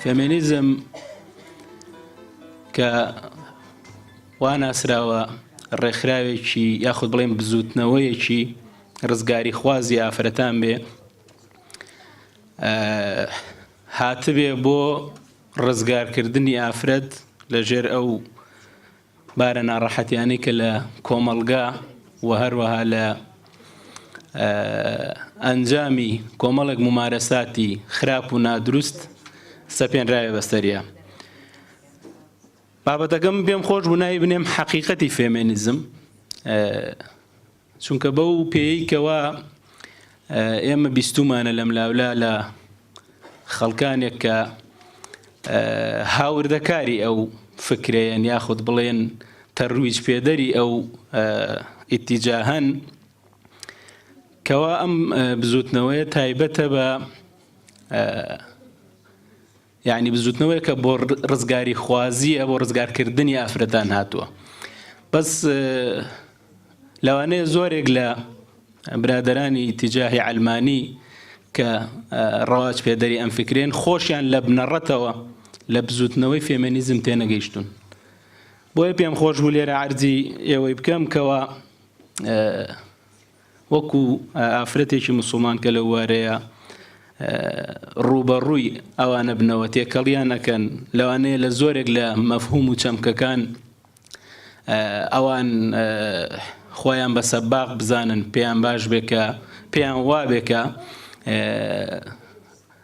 فێمێنیزم کە وا ناسراوە ڕێکخراوێکی یاخود بڵێن بزووتنەوەیەکی ڕزگاریخوازی ئافرەتان بێ هاتبێ بۆ ڕزگارکردنی ئافرەت لەژێر ئەو بارە ناڕەحەتیانەی کە لە کۆمەڵگا و هەروەها لە ئەنجامی کۆمەڵێک مومارەساتی خراپ و نادروست سەپێنراوێ بەسەریا. بابەتەکەم پێم خۆش بوو ناوی بنێم حەقیقەتی فێمێنیزم چونکە بەو پێیەی کەوا ئێمە بیستومانە لەم لاولا لە خەڵکانێک کە هاوردەکاری ئەو فکرەیەن یاخود بڵێن تەرویج پێدەری ئەو ئیتیجاهەن کەوا ئەم بزوتنەوەیە تایبەتە بە یانی بزوتنەوەیەکە بۆ ڕزگاری خوازیە بۆ ڕزگارکردنی ئافرەتان هاتووە بەس لەوانەیە زۆرێک لە برادرانی تجاهی ئەلمانی کە ڕەواج پێدەری ئەم فکرێن خۆشیان لە بنەڕەتەوە لە بزوتنەوەی فێمێنیزم تێنەگەیشتون بۆیە پێم خۆش بوو لێرە عەرزی ئێوەی بکەم کەوا وەکو ئافرەتێکی موسڵمان کە لەو وارەیە ڕووبەڕووی ئەوانە بنەوە تێکەڵیان ئەکەن لەوانەیە لە زۆرێک لە مەفهوم و چەمکەکان ئەوان خۆیان بە سەباق بزانن پێیان باش بێ کە پێیان وابێ کە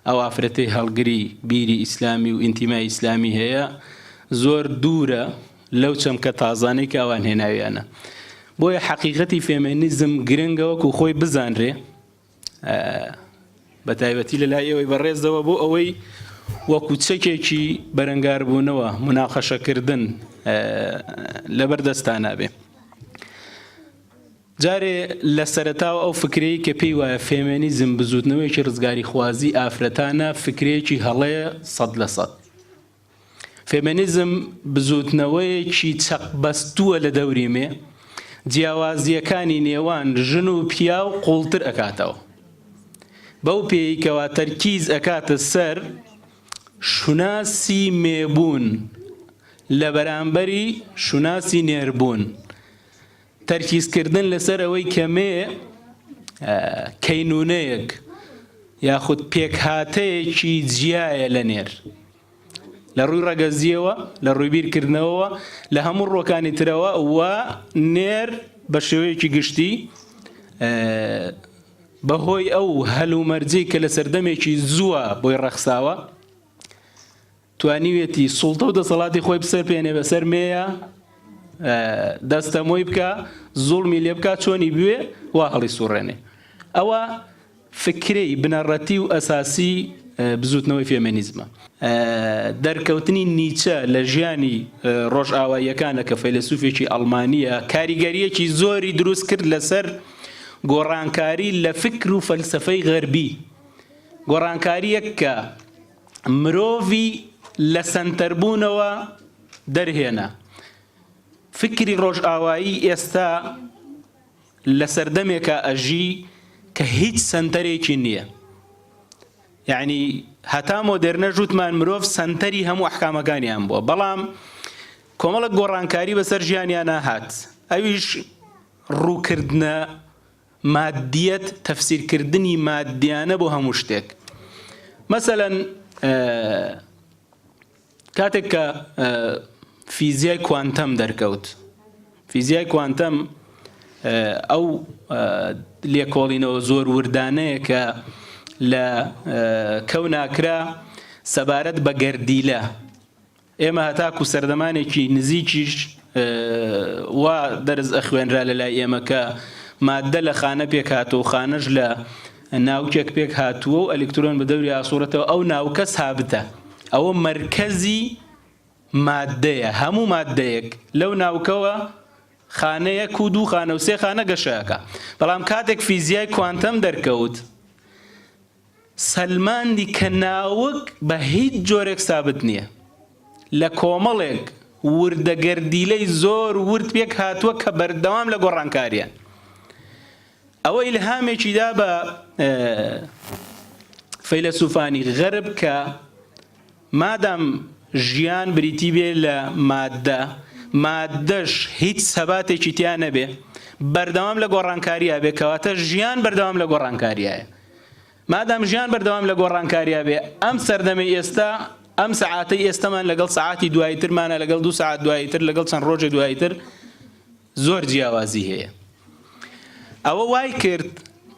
ئەو ئافرەتەی هەڵگری بیری ئیسلامی و ئینتیمای ئیسلامی هەیە زۆر دوورە لەو چەمکە تازانەی کە ئەوان هێناویانە. بۆیە حەقیقەتی فێمێنیزم گرنگە وەکو خۆی بزانرێ بە تایبەتی لە لای ئێوەی بەڕێزەوە بۆ ئەوەی وەکو چەکێکی بەرەنگاربوونەوە مناقەشەکردن لەبەر دەستانا بێ. جارێ لە سەرەتاوە ئەو فکرەی کە پێی وایە فێمێنیزم بزووتنەوەیەکی ڕزگاریخوازی ئافرەتانە فکرەیەکی هەڵەیە 100%. فێمێنیزم بزووتنەوەیەکی چەقبەستووە لە دەوری مێ، جیاوازییەکانی نێوان ژن و پیاو قووڵتر ئەکاتەوە. بەو پێیەی کەوا تەرکیز ئەکاتە سەر شوناسی مێبوون لە بەرامبەری شوناسی نێربوون. تەرکیزکردن لەسەر ئەوەی کە مێ کەینونەیەک یاخود پێکهاتەیەکی جیایە لە نێر لە ڕووی ڕەگەزیەوە لە ڕووی بیرکردنەوەوە لە هەموو ڕووەکانی ترەوە و نێر بە شێوەیەکی گشتی بەهۆی ئەو هەلومەرجەی کە لە سەردەمێکی زووە بۆی ڕەخساوە توانیویەتی سوڵتە و دەسەڵاتی خۆی بسەپێنێ بەسەر مێیە دەستەمۆی بکا زوڵمی لێ بکا چۆنی بوێ وا هەڵی سوڕێنێ ئەوە فکرەی بنەڕەتی و ئەساسی بزوتنەوەی فێمێنیزمە دەرکەوتنی نیچە لە ژیانی ڕۆژئاواییەکانە کە فەیلەسوفێکی ئەڵمانیە کاریگەریەکی زۆری دروست کرد لەسەر گۆڕانکاری لە فکر و فەلسفەی غەربی گۆڕانکاریەک کە مرۆڤی لە سەنتەربوونەوە دەرهێنا. فیکری ڕۆژئاوایی ئێستا لە سەردەمێکا ئەژی کە هیچ سەنتەرێکی نییە. یعنی هەتا مۆدێرنەش وتمان مرۆڤ سەنتەری هەموو ئەحکامەکانیان بووە، بەڵام کۆمەڵک گۆڕانکاری بەسەر ژیانیانا هات، ئەویش ڕووکردنە مادیەت تەفسیرکردنی مادیانە بۆ هەموو شتێک مەسەلەن کاتێک کە فیزیای کوانتەم دەرکەوت فیزیای کوانتەم ئەو لێکۆڵینەوە زۆر وردانەیە کە لە کەوناکرا سەبارەت بە گەردیلە ئێمە هەتاکو سەردەمانێکی نزیکیش وا دەرس ئەخوێنرا لە لای ئێمە کە ماددە لە خانە پێک هاتووە و خانەش لە ناوکێک پێک هاتووە و ئەلکترۆن بە دەوری ئاسوڕێتەوە ئەو ناوکە سابتە ئەوە مەرکەزی ماددەیە هەموو ماددەیەک لەو ناوکەوە خانەیەک و دوو خانە و سێ خانە گەشە ئەکا بەڵام کاتێک فیزیای کوانتەم دەرکەوت سەلماندی کە ناوک بە هیچ جۆرێک سابت نییە، لە کۆمەڵێک وردە گەردیلەی زۆر ورد پێک هاتووە کە بەردەوام لە گۆڕانکارییان. ئەوە ئیلهامێکی دا بە فەیلەسوفانی غەرب کە. مادام ژیان بریتی بێ لە ماددە، ماددەش هیچ سەباتێکی تیا نەبێ، بەردەوام لە گۆڕانکاریا بێ، کەواتە ژیان بەردەوام لە گۆڕانکاریایە. مادام ژیان بەردەوام لە گۆڕانکاریا بێ، ئەم سەردەمەی ئێستا، ئەم سەعاتەی ئێستەمان لەگەڵ سەعاتی دواییترمانە، لەگەڵ دوو سەعات دواییتر، لەگەڵ چەند ڕۆژێ دواییتر زۆر جیاوازی هەیە. ئەوە وای کرد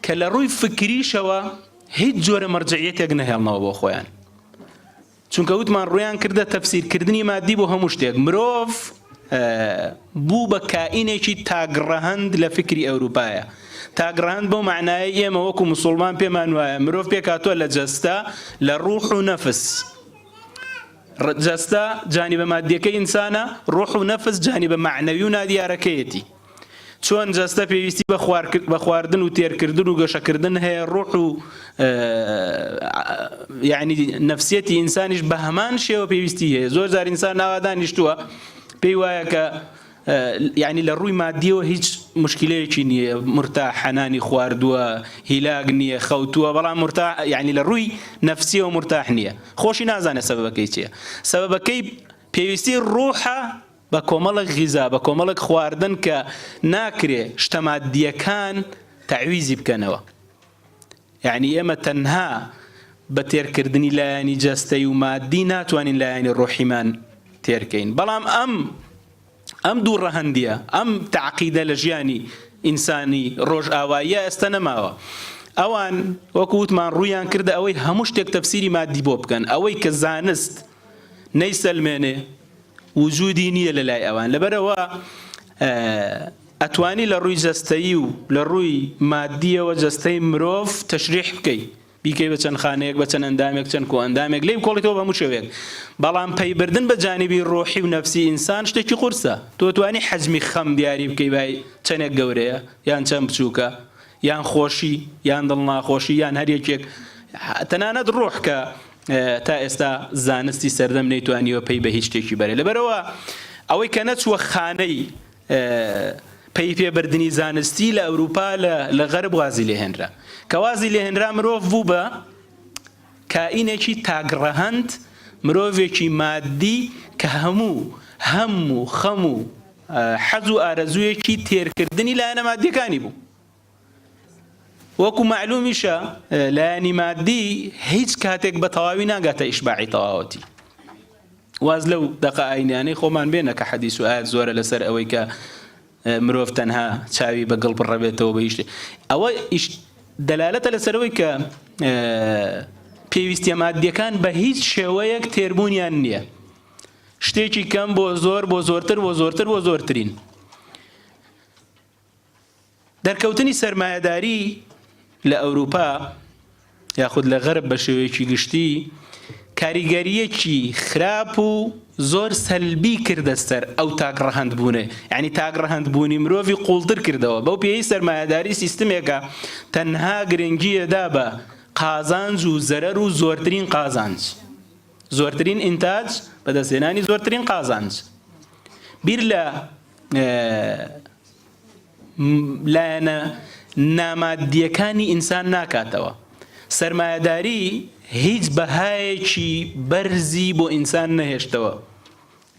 کە لە ڕووی فکریشەوە هیچ جۆرە مەرجەعیەتێک نەهێڵنەوە بۆ خۆیان. چونکە وتمان ڕوویان کردە تەفسیرکردنی مادی بۆ هەموو شتێک. مرۆڤ بوو بە کائینێکی تاکڕەهەند لە فکری ئەوروپایە. تاکڕەهەند بەو مەعنایەی ئێمە وەکو موسوڵمان پێمان وایە مرۆڤ پێکهاتووە لە جەستە، لە ڕوح و نەفس. جەستە جانیبە مادیەکەی ئینسانە، ڕوح و نەفس جانیبە مەعنەوی و نادیارەکەیەتی. چۆن جەستە پێویستی بە خواردن و تێرکردن و گەشەکردن هەیە، ڕوح و یعنی نەفسیەتی ئینسانیش بە هەمان شێوە پێویستی هەیە. زۆر جار ئینسان ئاوا دانیشتووە پێی وایە کە یعنی لە ڕووی مادیەوە هیچ مشکلەیەکی نییە، مرتاحە، نانی خواردووە، هیلاک نییە، خەوتووە، بەڵام مرتاح یعنی لە ڕووی نەفسیەوە مرتاح نییە. خۆشی نازانێت سەبەبەکەی چییە. سەبەبەکەی پێویستی ڕوحە بە کۆمەڵێک غیزا، بە کۆمەڵێک خواردن کە ناکرێ شتە مادییەکان تەعویزی بکەنەوە. یەعنی ئێمە تەنها بە تێرکردنی لایەنی جەستەی و مادی ناتوانین لایەنی ڕۆحیمان تێرکەین. بەڵام ئەم ئەم دوو ڕەهەندیە، ئەم تەعقیدە لە ژیانی ئینسانی ڕۆژئاواییە ئێستا نەماوە. ئەوان وەکو وتمان ڕوویان کردە ئەوەی هەموو شتێک تەفسیری مادی بۆ بکەن. ئەوەی کە زانست نەیسەلمێنێ وجودی نییە لە لای ئەوان. لەبەرئەوە ئەتوانی لە ڕووی جەستەیی و لە ڕووی مادییەوە جەستەی مرۆڤ تەشریح بکەی، بیکەی بە چەند خانەیەک، بە چەند ئەندامێک، چەند کۆئەندامێک، لێی بکۆڵیتەوە بە هەموو شێوەیەک. بەڵام پەیبردن بە جانیبی ڕۆحی و نەفسی ئینسان شتێکی قورسە. تۆ توانی حەجمی خەم دیاری بکەی بای چەندێک گەورەیە یان چەند بچووکە، یان خۆشی یان دڵناخۆشی یان هەر یەکێک، تەنانەت ڕۆح کە تا ئێستا زانستی سەردەم نەیتوانیوە پەی بە هیچ شتێکی بەرێ. لەبەرئەوە ئەوەی کە نەچووە خانەی پەی پێبردنی زانستی لە ئەوروپا لە غەرب وازی لێهێنرا. کە وازی لێهێنرا مرۆڤ بوو بە کائینێکی تاکڕەهەند، مرۆڤێکی مادی کە هەموو هەم و خەم و حەز و ئارەزوویەکی تێرکردنی لایەنە مادیەکانی بوو. وەکو مەعلومیشە لایەنی مادی هیچ کاتێک بە تەواوی ناگاتە ئیشباعی تەواوەتی. واز لەو دەقە ئاینیانەی خۆمان بێنە کە حەدیس و ئاەت زۆرە لەسەر ئەوەی کە مرۆڤ تەنها چاوی بە گڵ بڕەبێتەوە بە هیچ ئەوە دەلالەتە لەسەرەوەی کە پێویستیە مادیەکان بە هیچ شێوەیەک تێربوونیان نییە. شتێکی کەم بۆ زۆر بۆ زۆرتر بۆ زۆرتر بۆ زۆرترین. دەرکەوتنی سەرمایەداری لە ئەوروپا یاخود لە غەرب بە شێوەیەکی گشتی کاریگەرییەکی خراپ و زۆر سەلبی کردە سەر ئەو تاک ڕەهەند بوونە یعنی تاک ڕەهەند بوونی مرۆڤی قوڵتر کردەوە بەو پێی سەرمایەداری سیستمێکە تەنها گرنگیەدا بە قازانج و زەرەر و زۆرترین قازانج زۆرترین ئینتاج بەدەستهێنانی زۆرترین قازانج بیر لە لایەنە نامادیەکانی ئینسان ناکاتەوە. سەرمایەداری هیچ بەهایەکی بەرزی بۆ ئینسان نەهێشتەوە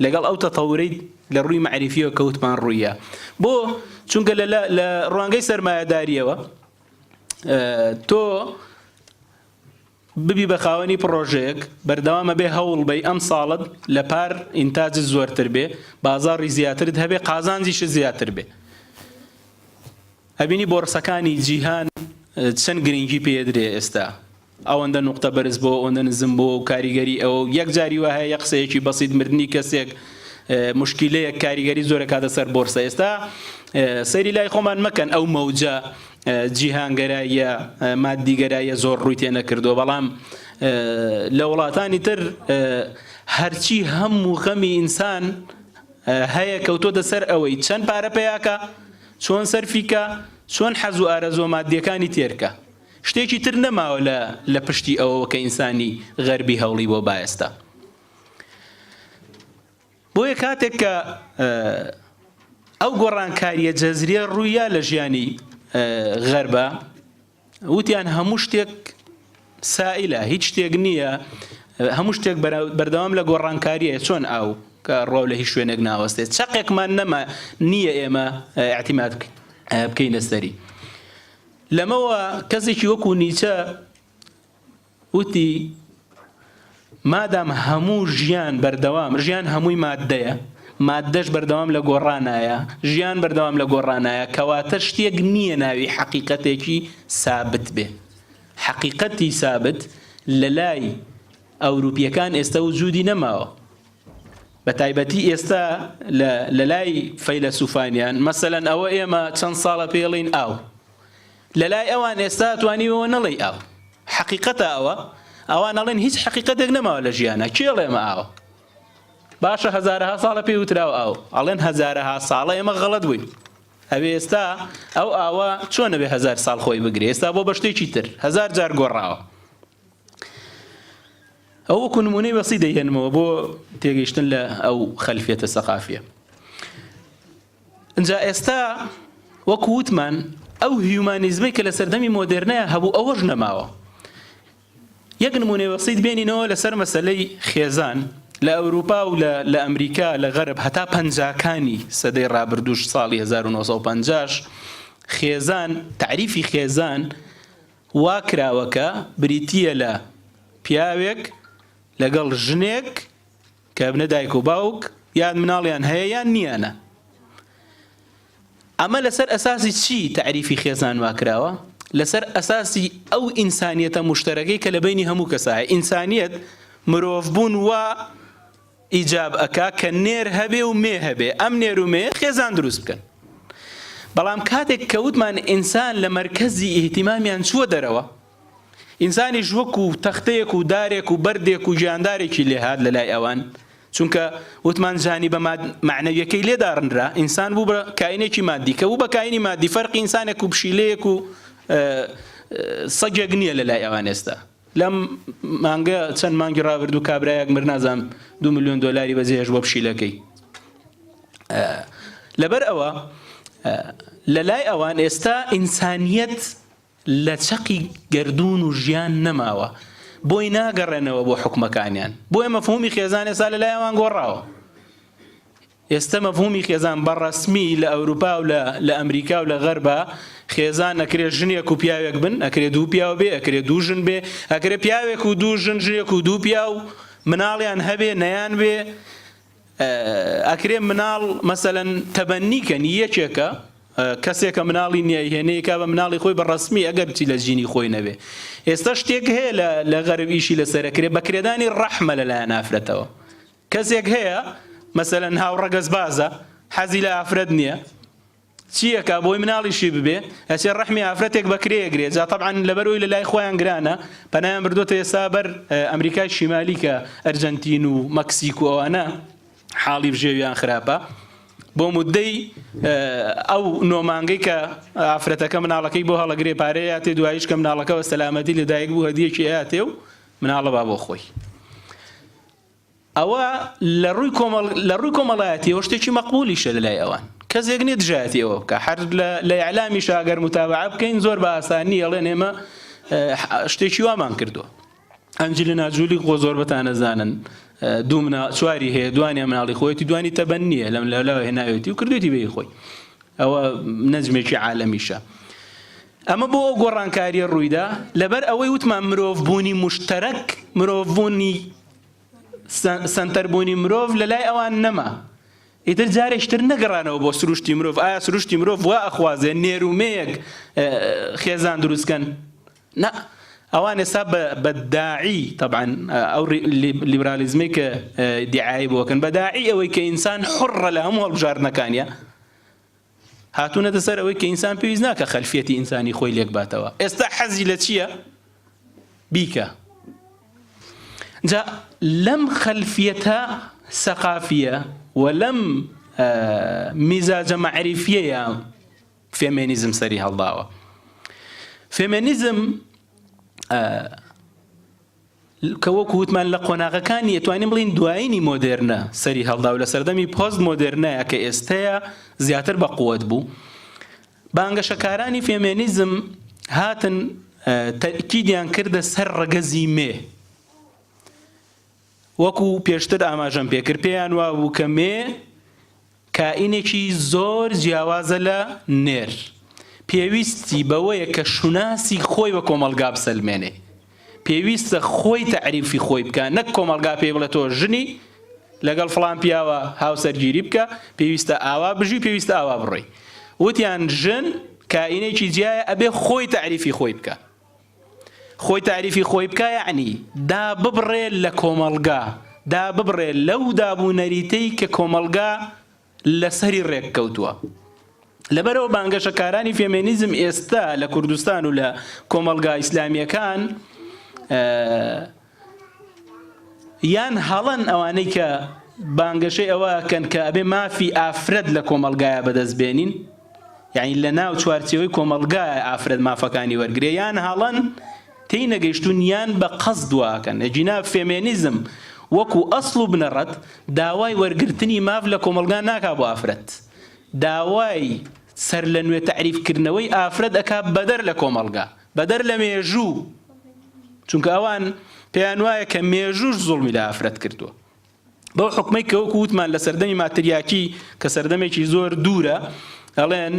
لەگەڵ ئەو تەتەورەی لە ڕووی مەعریفیەوە کەوتمان ڕوویە بۆ چونکە لە ڕوانگەی سەرمایەداریەوە تۆ ببی بە خاوەنی پڕۆژەیەک، بەردەوام ئەبێ هەوڵ بەی ئەمساڵت لە پار ئینتاجت زۆرتر بێ، بازاڕی زیاترت هەبێ، قازانجیشت زیاتر بێ. ئەبینی بۆڕسەکانی جیهان چەند گرنگی پێ ئەدرێ ئێستا، ئەوەندە نوقتە بەرز بۆ ئەوەندە نزم بۆ و کاریگەری ئەوە و یەک جاری وا هەیە یەک قسەیەکی بەسیت مردنی کەسێک موشکیلەیەک کاریگەری زۆر ئەکاتە سەر بۆرسە. ئێستا سەیری لای خۆمان مەکەن ئەو مەوجە جیهانگەراییە مادیگەراییە زۆر ڕووی تێ نەکردووە، بەڵام لە وڵاتانی تر هەرچی هەم و غەمی ئینسان هەیە کەوتۆتە سەر ئەوەی چەند پارە پەیاکە، چۆن سەرفیکە، چۆن حەز و ئارەزووە مادیەکانی تێرکە. شتێکی تر نەماوە لە لە پشتی ئەوەوە کە ئینسانی غەربی هەوڵی بۆ بایەستە. بۆیە کاتێک کە ئەو گۆڕانکارییە جەزریە ڕوویا لە ژیانی غەربا، وتیان هەموو شتێک سائلە، هیچ شتێک نییە. هەموو شتێک بەردەوام لە گۆڕانکارییە، چۆن ئاو کە ڕواو لە هیچ شوێنێک ناوەستێت، چەقێکمان نەما نییە ئێمە ئیعتیماد بکەینە سەری. لەمەوە کەسێکی وەکو نیچە وتی مادام هەموو ژیان بەردەوام، ژیان هەمووی ماددەیە، ماددەش بەردەوام لە گۆڕانایە، ژیان بەردەوام لە گۆڕانایە، کەواتە شتێک نییە ناوی حەقیقەتێکی سابت بێ. حەقیقەتی سابت لە لای ئەوروپییەکان ئێستا وجودی نەماوە. بە تایبەتی ئێستا لە لای فەیلەسوفانیان، مەسەلەن ئەوە ئێمە چەند ساڵە پێی ئەڵێین ئاو. لە لای ئەوان ئێستا توانی ئەوە نەڵێی ئاو. حەقیقەتە ئەوە؟ ئەوان ئەڵێن هیچ حەقیقەتێک نەماوە لە ژیانا. کێ ئەڵێ ئەمە ئاوە؟ باشە هەزارەها ساڵە پێی وتراوە ئاو. ئەڵێن هەزارەها ساڵە ئێمە غەڵەت بووین. ئەوێ ئێستا ئەو ئاوە چۆن ئەبێ هەزار ساڵ خۆی بگرێ؟ ئێستا بۆ بە شتێکی تر هەزار جار گۆڕاوە. ئەو وەکو نمونەی بەسی دەیهێنمەوە بۆ تێگەیشتن لە ئەو خەلفیەتە سەقافیە. ئینجا ئێستا وەکو وتمان ئەو هیومانیزمەی کە لە سەردەمی مۆدێرنەیا هەبوو ئەوەش نەماوە. یەک نمونەی بەسیت بێنینەوە لەسەر مەسەلەی خێزان لە ئەوروپا و لە لە ئەمریکا لە غەرب هەتا پەنجاکانی سەدەی ڕابردووش ساڵی 1950 خێزان تەعریفی خێزان وا کراوە کە بریتییە لە پیاوێک لەگەڵ ژنێک کە ئەبنە دایک و باوک یان مناڵیان هەیە یان نییانە. ئەمە لەسەر ئەساسی چی تەعریفی خێزان وا کراوە؟ لەسەر ئەساسی ئەو ئینسانیەتە موشتەرەکەی کە لە بەینی هەموو کەسا هەیە. ئینسانیەت، مرۆڤبوون وا ئیجاب ئەکا کە نێر هەبێ و مێ هەبێ، ئەم نێر و مێیە خێزان دروست بکەن. بەڵام کاتێک کە وتمان ئینسان لە مەرکەزی ئیهتیمامیان چووە دەرەوە، ئینسانیش وەکو تەختەیەک و دارێک و بەردێک و گیاندارێکی لێهات لە لای ئەوان، چونکە وتمان جانیبە مەعنەویەکەی لێ داڕنرا، ئینسان بوو بە کائینێکی مادی، کە بوو بە کائینی مادی فەرقی ئینسانێک و پشیلەیەک و سەگێک نییە لە لای ئەوان ئێستا. لەم مانگە چەند مانگی ڕابردوو کابرایەک مرد نازانم دو ملیۆن دۆلاری بەجێهێشت بۆ پشیلەکەی. لەبەر ئەوە لە لای ئەوان ئێستا ئینسانیەت لە چەقی گەردوون و ژیان نەماوە، بۆی ناگەڕێنەوە بۆ حوکمەکانیان، بۆیە مەفهومی خێزان ئێستا لە لای ئەوان گۆڕاوە. ئێستا مەفهومی خێزان بە ڕەسمی لە ئەوروپا و لە ئەمریکا و لە غەربا خێزان ئەکرێ ژنێک و پیاوێک بن، ئەکرێ دوو پیاو بێ، ئەکرێ دوو ژن بێ، ئەکرێ پیاوێک و دوو ژن، ژنێک و دوو پیاو، مناڵیان هەبێ نەیان بێ، ئەکرێ مناڵ مەسەلەن تەبەنی کەن یەکێکە کەسێکە مناڵی نییە هێنەیە کا بە مناڵی خۆی بە ڕەسمی ئەگەر بچی لە جینی خۆی نەبێ ئێستا شتێک هەیە لە لە غەرب ئیشی لەسەرەکرێ بە کرێدانی ڕەحمە لەلایەن ئافرەتەوە کەسێک هەیە مەسەلەن هاوڕەگەزبازە حەزی لە ئافرەت نییە چی ئەکا بۆی مناڵیشی ببێ ئەچێ ڕەحمی ئافرەتێک بە کرێ ئەگرێ جا تەبعەن لەبەر ئەوی لە لای خۆیان گرانە پەنایان بردۆتە ئێستا بەر ئەمریکای شیمالی کە ئەرجەنتین و مەکسیک و ئەوانە حاڵی بژێویان خراپە بۆ مدەی ئەو نۆمانگەی کە ئافرەتەکە مناڵەکەی بۆ هەڵەگرێ پارەیاتێ دواییش کە مناڵەکە بە سەلامەتی لەدایک بوو هەدیەکی ئەیاتێ و مناڵە با بۆ خۆی. ئەوە لە ڕووی کۆمەڵ لە ڕووی کۆمەڵایەتیەوە شتێکی مەقبولیشە لە لای ئەوان کەسێک نییە دژایەتی ئەوە بکا هەر لە لە ئیعلامیشا ئەگەر متابعە بکەین زۆر بە ئاسانی ئەڵێن ئێمە شتێکی وامان کردووە ئەنجلینا جولی خۆ زۆربەتان ئەزانن دوو منا چواری هەیە دوانیان مناڵی خۆیەتی دوانی تەبەنییە لەم لەولاوە هێناوێتی و کردوێتی بەی خۆی ئەوە نەجمێکی عالەمیشە ئەمە بۆ ئەو گۆڕانکاریە ڕوویدا لەبەر ئەوەی وتمان مرۆڤبوونی مشتەرەک مرۆڤبوونی سەنتەربوونی مرۆڤ لەلای ئەوان نەما. ئیتر جارێکی تر نەگەڕانەوە بۆ سروشتی مرۆڤ، ئایا سروشتی مرۆڤ وا ئەخوازێ نێر و مێیەک خێزان دروست کەن؟ نا، ئەوان ئێستا بە داعی تەبعەن ئەو لیبرالیزمەی کە دیعایەی بۆ ئەکەن بە داعی ئەوەی کە ئینسان حوڕە لە هەموو هەڵبژاردنەکانیا، هاتوونەتە سەر ئەوەی کە ئینسان پێویست ناکە خەلفیەتی ئینسانی خۆی لێک باتەوە ئێستا حەزی لە چییە بیکە جا لەم خەلفیەتە سەقافیە و لەم میزاجە مەعریفیەیە فێمێنیزم سەری هەڵداوە فێمێنیزم کە وەکو وتمان لە قۆناغەکانی ئەتوانین بڵێین دوایینی مۆدێرنە سەری هەڵدا و لە سەردەمی پۆست مۆدێرنەیە کە ئێستەیە زیاتر بە قوت بوو. بانگەشەکارانی فێمێنیزم هاتن تەئکیدیان کردە سەر ڕەگەزی مێ. وەکو پێشتر ئاماژەم پێکرد پێیان وابوو کە مێ کائینێکی زۆر جیاوازە لە نێر، پێویستی بەوەیە کە شوناسی خۆی بە کۆمەڵگا بسەلمێنێ، پێویستە خۆی تەعریفی خۆی بکا نەک کۆمەڵگا پێی بڵێ تۆ ژنی لەگەڵ فڵان پیاوە هاوسەرگیری بکە، پێویستە ئاوا بژی و پێویستە ئاوا بڕۆی. وتیان ژن کائینێکی جیایە ئەبێ خۆی تەعریفی خۆی بکا. خۆی تاریفی خۆی بکا یەعنی داببڕێ لە کۆمەڵگا، داببڕێ لەو داب و نەریتەی کە کۆمەڵگا لەسەری ڕێک کەوتووە. لەبەرئەوە بانگەشەکارانی فێمێنیزم ئێستا لە کوردستان و لە کۆمەڵگا ئیسلامییەکان یان هەڵەن ئەوانەی کە بانگەشەی ئەوە ئەکەن کە ئەبێ مافی ئافرەت لە کۆمەڵگایە بەدەست بێنین یعنی لە ناو چوارچێوەی کۆمەڵگایە ئافرەت مافەکانی وەرگێ یان هەڵەن تێی نەگەیشتون یان بە قەسد واکەن ئەگینا فێمێنیزم وەکو ئەسڵ و بنەڕەت داوای وەرگرتنی ماف لە کۆمەڵگا ناکا بۆ ئافرەت داوای سەرلەنوێ تەعریفکردنەوەی ئافرەت ئەکا بەدەر لە کۆمەڵگا بەدەر لە مێژوو، چونکە ئەوان پێیان وایە کە مێژووش زوڵمی لە ئافرەت کردووە بەو حکومەی کە وەکو وتمان لە سەردەمی ماتریاکی کە سەردەمێکی زۆر دوورە ئەڵێن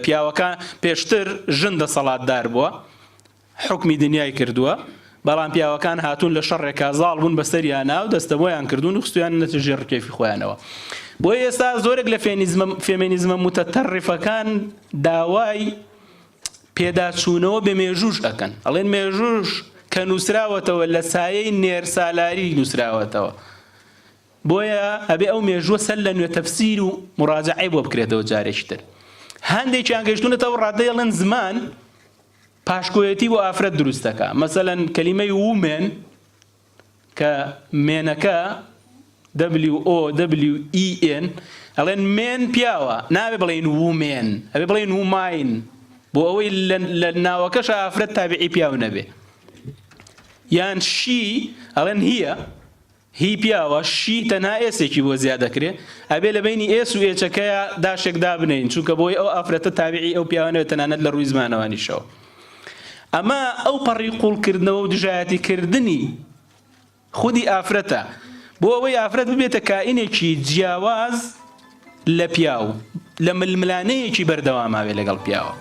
پیاوەکان پێشتر ژن دەسەڵاتدار بووە حکمی دنیای کردووە بەڵام پیاوەکان هاتوون لە شەڕێکا زاڵ بوون بەسەریانا و دەستەمۆیان کردوون و خستویاننەتە ژێر ڕکێفی خۆیانەوە. بۆیە ئێستا زۆرێک لە فێمینیزمە موتەتەڕیفەکان داوای پێداچوونەوە بە مێژووش ئەکەن ئەڵێن مێژووش کە نووسراوەتەوە لە سایەی نێرسالاری نووسراوەتەوە بۆیە ئەبێ ئەو مێژووە سەر لە نوێ تەفسیر و مڕاجعەی بۆ بکرێتەوە جارێکی تر هەندێکیان گەیشتوونەتە ئەو ڕادەی ئەڵێن زمان پاشکۆیەتی بۆ ئافرەت دروست دەکا مەسەلەن کەلیمەی woman کە مێنەکە WOWEN ئەڵێن مێن پیاوە نابێ بڵێین وومێن ئەبێ بڵێین ووماین بۆ ئەوەی لە ناوەکەش ئافرەت تابعی پیاو نەبێ یان she ئەڵێن هیە هی پیاوە she تەنها S ێکی بۆ زیاد دەکرێ ئەبێ لە بەینی S و H ەکەیا dash ێک دابنێین چونکە بۆی ئەو ئافرەتە تابعی ئەو پیاوە نەبێت تەنانەت لە ڕووی زمانەوانیشەوە ئەمە ئەو پەڕی قوڵکردنەوە و دژایەتی کردنی خودی ئافرەتە بۆ ئەوەی ئافرەت ببێتە کائینێکی جیاواز لە پیاو لە ململانێیەکی بەردەواماوێ لەگەڵ پیاوە.